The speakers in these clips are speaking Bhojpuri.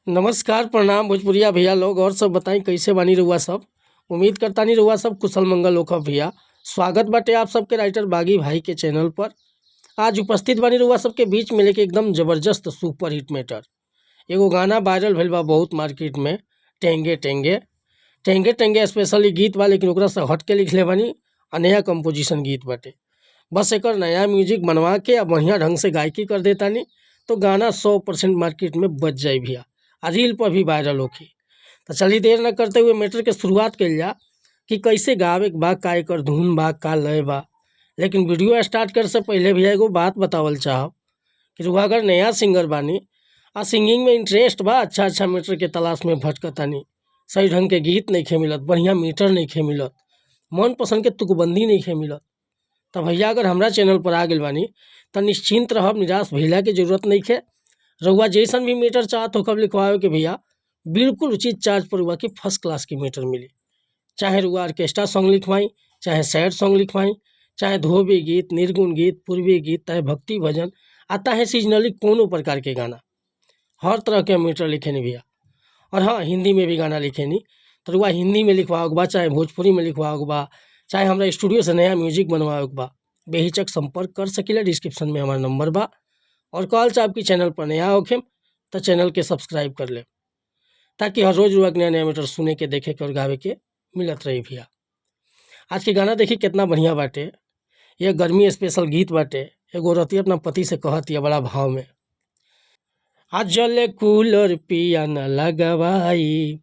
नमस्कार, प्रणाम भोजपुरिया भैया लोग। और सब बताई कैसे बानी रउआ सब। उम्मीद करतानी रउआ सब कुशल मंगल होखब भैया। स्वागत बाटे आप सबके राइटर बागी भाई के चैनल पर। आज उपस्थित बानी रउआ सबके बीच में लेके एकदम जबरदस्त सुपर हिट मैटर। एगो गाना वायरल भइल बा बहुत मार्केट में, टेंगे टेंगे टेंगे टेंगे स्पेशली गीत बा, लेकिन ओकरा से हट के लिखले बानी आ नया कंपोजिशन गीत बाटे। बस एकर नया म्यूजिक बनवा के आ बढ़िया ढंग से गायकी कर देतानी तो गाना 100% मार्केट में बज जाई भैया आ रील पर भी वायरल होखी। तो चलिए देर न करते हुए मैटर के शुरुआत कइल जा कि कैसे गावे के बा, का एकर धुन बा, का लय बा। लेकिन वीडियो स्टार्ट करे से पहले भैया एगो बात बतावल चाहब कि रउआ अगर नया सिंगर बानी आ सिंगिंग में इंटरेस्ट बा, अच्छा अच्छा मैटर के तलाश में भटकतानी, सही ढंग के गीत नइखे मिलत, बढ़िया मीटर नइखे मिलत, मन पसंद के तुकबंदी नइखे मिलत, त भैया अगर हमरा चैनल पर आ गइल बानी त निश्चिंत रहब, निराश भइला के जरूरत नइखे। रउआ जैसन भी मीटर चाहत होखब लिखवावे के भैया, बिल्कुल उचित चार्ज पर रउआ के फर्स्ट क्लास के मीटर मिली। चाहे रउआ ऑर्केस्ट्रा सॉन्ग लिखवाई, चाहे सैड सॉन्ग लिखवाई, चाहे धोबी गीत, निर्गुण गीत, पूर्वी गीत, चाहे भक्ति भजन आ चाहे सीजनली कोनो प्रकार के गाना, हर तरह के मीटर लिखेनी भैया। और हाँ, हिंदी में भी गाना लिखेनी। तो रउआ हिंदी में लिखवावे के बा, चाहे भोजपुरी में लिखवावे के बा, चाहे हमरा स्टूडियो से नया म्यूजिक बनवावे के बा, बेहिचक संपर्क कर सकीला। डिस्क्रिप्शन में हमार नंबर बा। और कहल चाहब कि चैनल पर नया होखेम तो चैनल के सब्सक्राइब कर ले, ताकि हर रोज़ रउआ के नया नया मैटर सुने के, देखे के और गावे के मिलत रही भैया। आज के गाना देखी कितना बढ़िया बाटे। यह गर्मी स्पेशल गीत बाटे। एगो औरतिया अपना पति से कहतिया बड़ा भाव में, आ जले कूलर पिया न लगवाई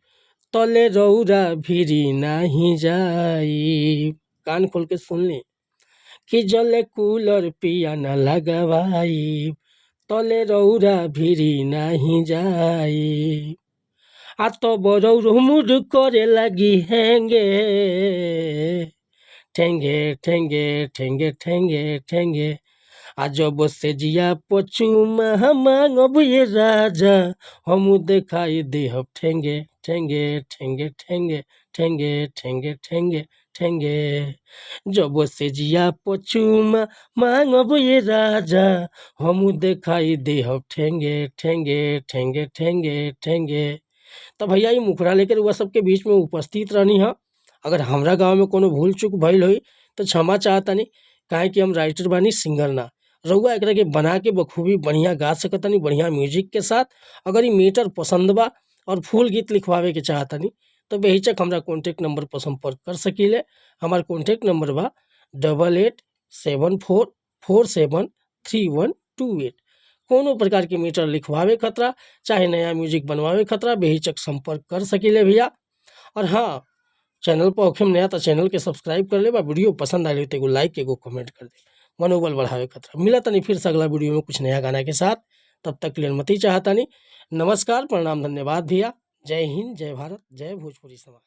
तले रौरा भिरी नाही जाई। कान खोल के सुन ली कि जले कूलर पिया न लगवाई तले रौरा भिरी नाही जाई। आ तब रौरो मुड करे लगी हेंगे ठेंगे ठेंगे ठेंगे ठेंगे ठेंगे। आ जब से जिया पचुमा मांगब ये राजा, हमू देखाई देहब ठेंगे ठेंगे ठेंगे ठेंगे ठेंगे ठेंगे ठेंगे ठेंगे। जब से जिया पचुमा मांगब ये राजा, हमू देखाई देहब ठेंगे ठेंगे ठेंगे ठेंगे ठेंगे। तो भैया ई मुखड़ा लेकर रउआ सबके बीच में उपस्थित रहनी है। अगर हमरा गाँव में कोनो भूल चूक भइल होई तो क्षमा चाहतानी, काहे कि हम राइटर बानी, सिंगर ना। रउआ एकरा के बना के बखूबी बढ़िया गा सकतानी बढ़िया म्यूजिक के साथ। अगर ई मीटर पसंद बा और फुल गीत लिखवावे के चाहतानी तो बेहिचक हमरा कॉन्टैक्ट नंबर पर संपर्क कर सकीले। हमार कॉन्टैक्ट नंबर बा 8874473128। कोनो प्रकार के मीटर लिखवावे खतरा, चाहे नया म्यूजिक बनवावे खतरा, बेहिचक संपर्क कर सकीले भैया। और हाँ, चैनल पर होखेम नया तो चैनल के सब्सक्राइब कर लेब आ वीडियो पसंद आइल तो एगो लाइक एगो कमेंट कर दे, मनोबल बढ़ावे खतरा। मिला तनी फिर से अगला वीडियो में कुछ नया गाना के साथ। तब तक के लिए अनुमति चाहतानी। नमस्कार, प्रणाम, धन्यवाद भैया। जय हिंद, जय भारत, जय भोजपुरी समाज।